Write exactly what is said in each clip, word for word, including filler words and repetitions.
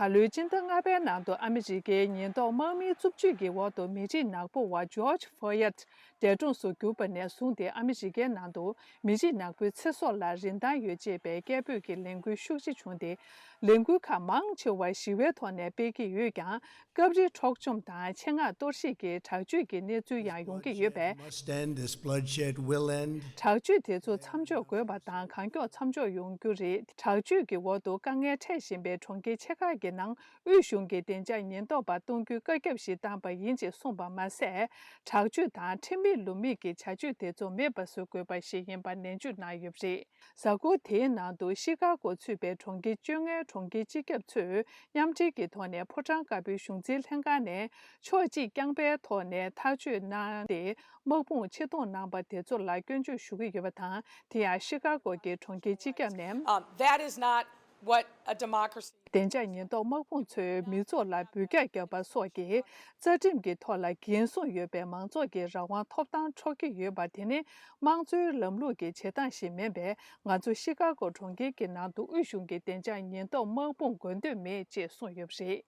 ད་ལོའི་སྤྱི་ཟླ་ལྔ་པའི་ནང་དུ་ཨ་མི་རི་ཀའི་ཉེན་རྟོག་དམག་མིའི་རྩུབ་སྤྱོད་ཀྱི་འོག་ཏུ་མི་རིགས་ནག་པོ་བ་ཇོརྗ་ཕོ་ཡེད་འདས་གྲོངས་སུ་གྱུར་པ་ནས་བཟུང་སྟེ། ཨ་མི་རི་ཀའི་ནང་དུ་མི་རིགས་ནག་པོའི་ཚེ་སྲོག་ལ་རིན་ཐང་ཡོད་ཅེས་པའི་སྐད་འབོད་ཀྱི་ལས་འགུལ་ཤུགས་ཆེ་བྱུང་སྟེ། ལས་འགུལ་ཁག་མང་ཆེ་བ་ཞི་བའི་ཐོག་ནས་སྤེལ་གྱི་ཡོད་ཀྱང་། སྐབས་རེ་འཕྲོག་བཅོམ་དང་ཆེད་མངགས་གཏོར་བཤིག་གི་དྲག་སྤྱོད་ཀྱི་གནས་ཚུལ་ཡང་ཡོང་གི་ཡོད་པས། Must end. This bloodshed will end. དྲག་སྤྱོད་དེ་ཚོ་མཚམས་འཇོག་དགོས་པ་དང་། གང་མགྱོགས་མཚམས་འཇོག་ཡོང་རྒྱུ་རེད། དྲག་སྤྱོད་ཀྱི་འོག་ཏུ་དཀའ་ངལ་འཕྲད་བཞིན་པའི་གྲོང་ཁྱེར་ཆེ་ཁག་གི་ནང་དབུས་གཞུང་གིས་བདེ་འཇགས་ཉེན་རྟོག་པ་གཏོང་རྒྱུའི་བཀའ་ཁྱབ་ཞིག་བཏང་པ་ཡིན་ཅེས་གསུངས་པ་མ་ཟད། དྲག་སྤྱོད་དང་ཁྲིམས་མེད་ལུགས་མེད་ཀྱི་བྱ་སྤྱོད་དེ་ཚོ་མེད་པ་བཟོ་དགོས་པ་ཞིག་ཡིན་པ་ནན་བརྗོད་གནང་ཡོད་པ་རེད། གཟའ་འཁོར་དེའི་ནང་དུ་ཤི་ཀ་གོ་ཚུད་པའི་གྲོང་ཁྱེར་བཅོ་ལྔའི་གྲོང་ཁྱེར་སྤྱི་ཁྱབ་ཚོས་མཉམ་འབྲེལ་གྱི་ཐོག་ནས་ཕོ་བྲང་དཀར་པོའི་གཞུང་འཛིན་ལྷན་ཁང་ནས་ཕྱོགས་གཅིག་རྐྱང་པའི་ཐོག་ནས་ཐག་གཅོད་གནང་སྟེ། དམག་དཔུང་ཕྱིར་གཏོང་གནང་པ་དེ་ཚོ་ལ་སྐྱོན་བརྗོད་ཞུ་གི་ཡོད་པ་དང་། དེ་ཡང་ཤི་ཀ་གོ་གི་གྲོང་ཁྱེར་སྤྱི་ཁྱབ་ནས། Um, that is not what a democracy. བདེ་འཇགས་ཉེན་རྟོག་དམག་དཔུང་ཚོས་མི་ཚོགས་ལ་འབོད་རྒྱག་བརྒྱབ་པ་སོགས་ཀྱི་རྩ་ཁྲིམས་ཀྱི་ཐོག་ལ་འགན་སྲུང་ཡོད་པའི་མང་ཚོགས་ཀྱི་རང་དབང་ཐོབ་ཐང་འཕྲོག་གི་ཡོད་པ་དེ་ནི་དམངས་གཙོའི་ལམ་ལུགས་ཀྱི་བྱེད་སྟངས་ཤིག་མིན་པས། ང་ཚོ་ཤི་ཀ་གོ་གྲོང་ཁྱེར་གྱི་ནང་དུ་དབུས་གཞུང་གི་བདེ་འཇགས་ཉེན་རྟོག་དམག་དཔུང་དགོས་འདོད་མེད་ཅེས་གསུངས་ཡོད་པ་རེད།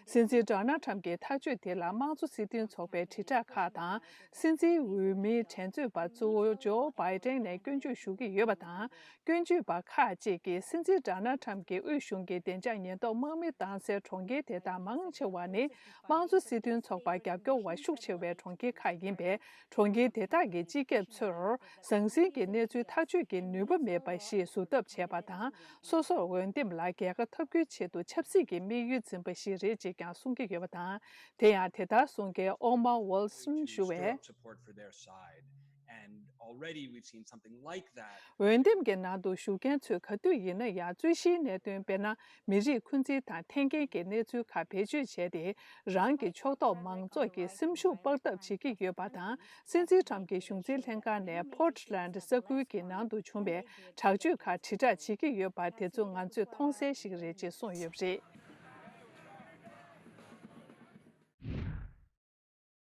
སྲིད་འཛིན་ཌོ་ནལ་ཊམ་གྱི་ཐག་གཅོད་དེ་ལ་དམངས་གཙོ་སྲིད་དོན་ཚོགས་པའི་དྲིལ་བསྒྲགས་ཁག་དང་། སྲིད་འཛིན་འོས་མིའི་འགྲན་རྩོད་པ་གཙོ་བོ་ཇོ་བྷའི་ཏན་ནས་སྐྱོན་བརྗོད་ཞུ་གི་ཡོད་པ་དང་། སྐྱོན་བརྗོད་པ་ཁག་ཅིག་གིས་སྲིད་འཛིན་ཌོ་ནལ་ཊམ་གྱིས་དབུས་གཞུང་གི་བདེ་འཇགས་ཉེན་རྟོག་དམག་མི་བཏང་སའི་གྲོང་ཁྱེར་དེ་དག་མང་ཆེ་བ་ནི་དམངས་གཙོ་སྲིད་དོན་ཚོགས་པར་རྒྱབ་སྐྱོར་བ་ཤུགས་ཆེ་བའི་གྲོང་ཁྱེར་ཁག་ཡིན་པས། གྲོང་ཁྱེར་དེ་དག་གི་སྤྱི་ཁྱབ་ཚོར་ཟང་ཟིང་གི་གནས་ཚུལ་ཐག་གཅོད་ཀྱི་ནུས་པ་མེད་པ་ཞིག་བཟོ་ཐབས་བྱས་པ་དང་། སོ་སོར་འོས་འདེམས་ལ་རྒྱལ་ཁ་ཐོབ་རྒྱུའི་ཆེད་དུ་ཆབ་སྲིད་ཀྱི་དམིགས་ཡུལ་འཛིན་པ་ཞིག་རེད་ཅེས་ཀྱང་གསུང་གི་ཡོད་པ་དང་། དེ་ཡང་དེ་ལྟར་གསུང་མཁན་ཨོ་མ་ཝོལ་སོན་ཞུ་བས། Support for their side. And already we've seen something like that. འོས་འདེམས་ཀྱི་ནང་དུ་ཞུགས་མཁན་ཚོས་ག་དུས་ཡིན་ན་ཡང་རྩོད་གཞིའི་གནད་དོན། དཔེར་ན། མི་རིགས་འཁོན་འཛིན་དང་འཐེན་འཁྱེར་གྱི་གནས་ཚུལ་ཁག་བེད་སྤྱོད་བྱས་ཏེ། རང་གི་ཕྱོགས་གཏོགས་མང་ཚོགས་ཀྱི་སེམས་ཤུགས་སྤར་ཐབས་བྱེད་ཀྱི་ཡོད་པ་དང་། སྲིད་འཛིན་ཊམ་གྱི་གཞུང་འཛིན་ལྷན་ཁང་ནས་ཕོར་ཊི་ལན་ཌི་ས་ཁུལ་གྱི་ནང་དུ་བྱུང་བའི་དྲག་སྤྱོད་ཁག་དྲིལ་བསྒྲགས་བྱེད་ཀྱི་ཡོད་པ་དེ་ཚོ་ང་ཚོས་མཐོང་གསལ་ཞིག་རེད་ཅེས་གསུངས་ཡོད་པ་རེད།